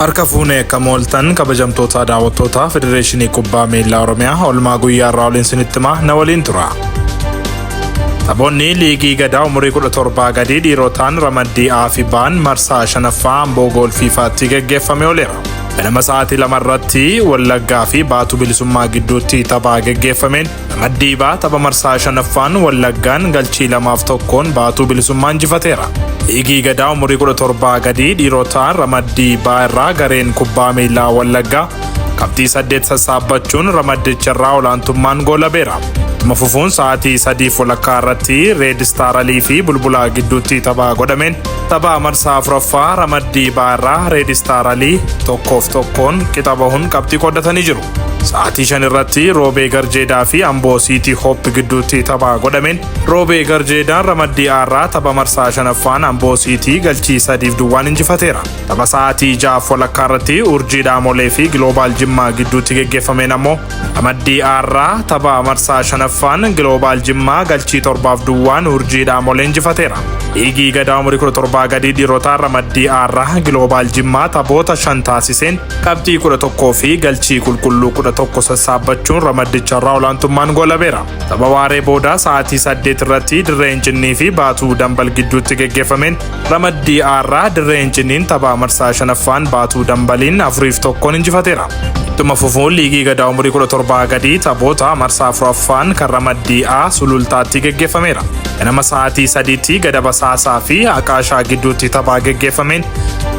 Harka fuunee akkam ooltan kabajamtoota daawwattoota Federeeshinii Kubbaa Miillaa Oromiyaa oolmaa guyyaa irraa waliin isinitti himaa na waliin tura. Taphoonni liigii gadaa umurii 17 gadii dhiirotaan ramaddii A fi B'n marsaa shanaffaa Amboo Gool Fiifaatti geggeeffame ooleera. Ganama sa'aatii 2 irratti Wallaggaa fi Baatuu Bilisummaa gidduutti tapha geggeeffameen ramaddii B tapha marsaa shanaffaan Wallaggaan galchii 2f 1n Baatuu Bilisummaa injifateera. Liigii gadaa umurii 17 gadii dhiirotaan ramaddii B irraa gareen kubbaa miilaa Wallaggaa qabxii 8 sassaabbachuun ramaddicha irraa olaantummaan goolabeera. Ittuma fufuun sa'aatii 3:30 irratti Reed Star Alii fi Bulbulaa gidduutti tapha godhameen tapha marsaa afuraffaa ramaddii B irraa Reed Star Alii 1f 1n qixa bahuun qabxii qooddatanii jiru. Sa'aatii 5 irratti Roobee Garjeedaa fi Amboo Siitii Hoop gidduutti tapha godhameen Roobee Garjeedaan ramaddii A irraa tapha marsaa shanaffaan Amboo Siitii galchii 3f 0n injifateera. Tapha sa'aatii 6:30 irratti Urjii Dhaamolee fi Giloobaal Jimmaa gidduutti geggeeffameen ammoo ramaddii A irraa tapha marsaa shanaffaan Giloobaal Jimmaa galchii 7f 0n Urjii Dhaamolee injifateera. Liigii gadaa umurii 17 gadii dhiirotaa ramaddii A irraa Giloobaal Jimmaa taphoota 5 taasiseen qabxii 11 fi galchii qulqulluu 11 sassaabbachuun ramaddicha irraa olaantummaan goolabeera. Tapha waaree booda sa'aatii 8 irratti Dirree Incinnii fi Baatuu Dambal gidduutti geggeeffameen ramaddii A irraa Dirree Incinniin tapha marsaa shanaffaan Baatuu Dambaliin 4f 1n injifateera. Ittuma fufuun liigii gadaa umurii 17 gadii taphoota marsaa afuraffaan kan ramaddii A Sulultaatti geggeeffameera. Ganama sa'aatii 3tti Gada Basaasaa fi Aqaashaa gidduutti tapha geggeeffameen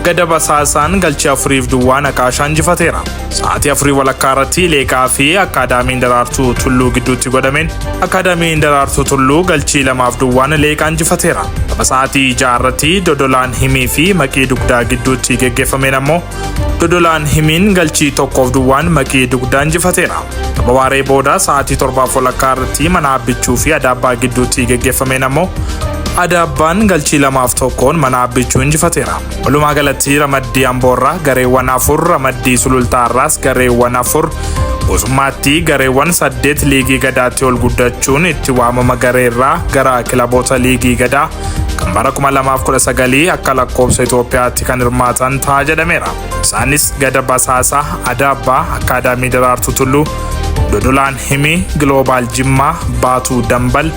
Gada Basaasaan galchii 4f 0n Aqaashaa injifateera. Sa'aatii 4:30 irratti Leeqaa fi Akkaadaamiin Daraartuu Tulluu gidduutti godhameen Akkaadaamiin Daraartuu Tulluu galchii 2f 0n Leeqaa injifateera. Tapha sa'aatii 6 irratti Dodolaan Himii fi Maqii Dugdaa gidduutti geggeeffameen ammoo Dodolaan Himiin galchii 1f 0n Maqii Dugdaa injifateera. Tapha waaree booda sa'aatii 7:30 irratti Mana Abbichuu fi Adaabbaa gidduutti geggeeffameen ammoo Adaabbaan galchii 2f 1n Mana Abbichuu injifateera. Walumaa galatti ramaddii Amboorraa gareewwan 4 ramaddii Sulultaarraas gareewwan 4 guutummaatti gareewwan 8 liigii gadaatti ol guddachuun itti waamama gareerraa gara kilaboota liigii gadaa kan bara 2019 akka lakkoofsa Itoophiyaatti kan hirmaatan ta'a jedhameera. Isaanis Gada Basaasaa, Adaabbaa, Akkaadaamii Daraartuu Tulluu, Dodolaan Himii, Giloobaal Jimmaa, Baatuu Dambal,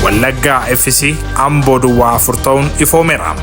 Wallaggaa FC, Amboo Duwwaa 4 ta'uun ifoomeera.